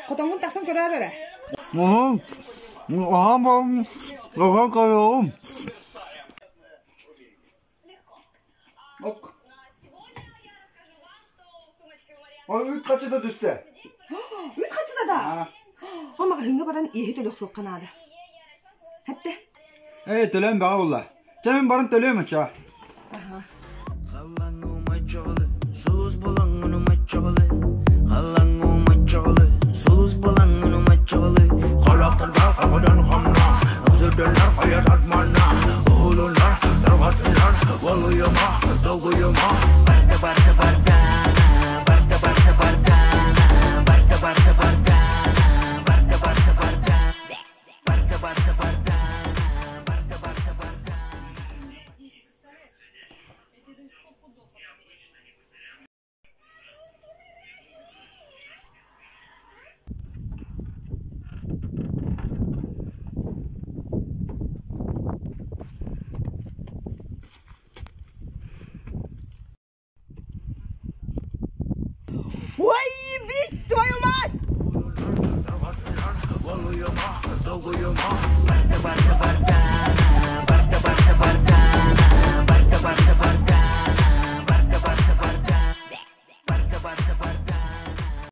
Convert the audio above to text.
Хотоҥҥун тахсан көрөөр эрэ. Ок. Ой, үт хачыта түстэ. Үт хачыта да? О, маҕаһыыҥҥа баран иэһи төлөхсүөххэ наада. Хэттэ. Ээ, төлөөн баҕа булла. Чэ, мин баран төлүөм оччоҕо. Ой, бить твою мать!